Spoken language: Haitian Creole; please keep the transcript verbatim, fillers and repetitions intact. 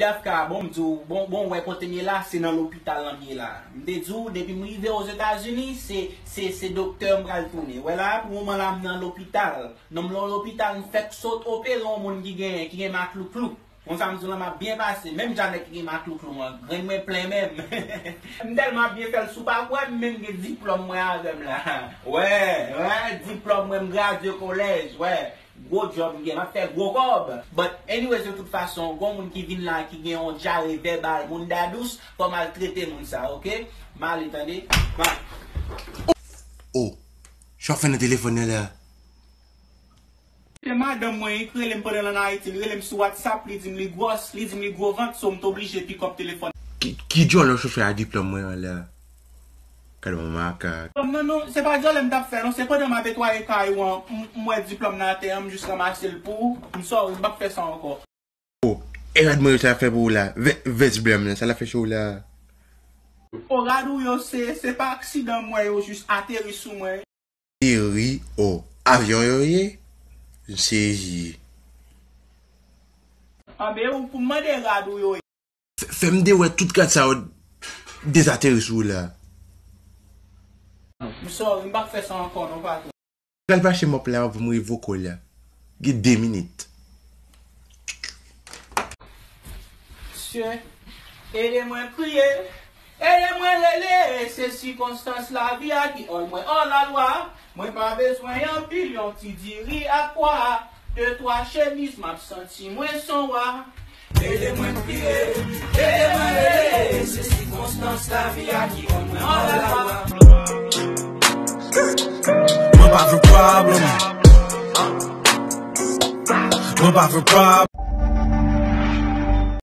Dafka, bon, m di w, bon, bon, wè kote m ye la, se nan lopital la m ye la. M te di w, depi m rive Ozetazini, se, se, se doktè m pral tounen. Wè la, pou moman la, m nan lopital. Nan m nan lopital, m fèk sot opere yon moun ki gen, ki gen maklouklou. Konsa m di w la, m ap byen pase. Menm jan nèg ki gen maklouklou an, grenn mwen plen menm. M tèlman ap byen fè l, si w pa kwè m, menm gen diplòm mwen avè m la. Wè, wè, diplòm mwen, m gradye kolèj, wè. Gwo djòb m gen, m ap fè gwo kòb. But anyways, de tout fason, gon moun ki vin la ki gen yon dyare vèbal, moun dadous, fò m al trete moun sa, oke? M ale, tande? M ale. Oh, sa w ap fè nan telefòn nan la? Se madanm mwen ki rele m pandan l ann Ayiti, li rele m sou WhatsApp, li di m li gwòs, li di m li gwo vant, so m t oblije pick up telefòn. Ki, ki djòlè w sot fè a diplòm mwen an la? Gade yon makak. Diplòm nan non, se pa djòlè m t ap fè non, se pandan m ap netwaye kay ou an, m, m wè diplòm nan atè an, m jis ranmase l pou ou, m sòri, m p ap fè sa ankò. Oh, e rad mwen yo sa fè pou ou la? Vè-, vès blan m nan, sa l ap fè sou ou la? Oh, rad ou yo se, se pa aksidan m wè yo jis ateri sou mwen. Ateri, oh, avyon yo ye? M sezi. Anben ou pou m mande rad ou yo ye. Fè, fè m dewè tout rad sa yo dezateri sou ou la. M sòri, m p ap fè sa ankò non, patwon. Pral mache m ap la pou m revoke w la. Gen de minit. Mesye, ede mwen priye, ede mwen rele, se sikonstans lavi a ki òl mwen òl lalwa. Mwen pa bezwen anpil, yon ti diri ak pwa, de twa chemiz, m ap santi mwen s on wa. Ede mwen priye, ede mwen rele, se sikonstans lavi a ki ban mwen mò lalwa. Mwen pa vle pwoblèm. Mwen pa vle pwoblèm.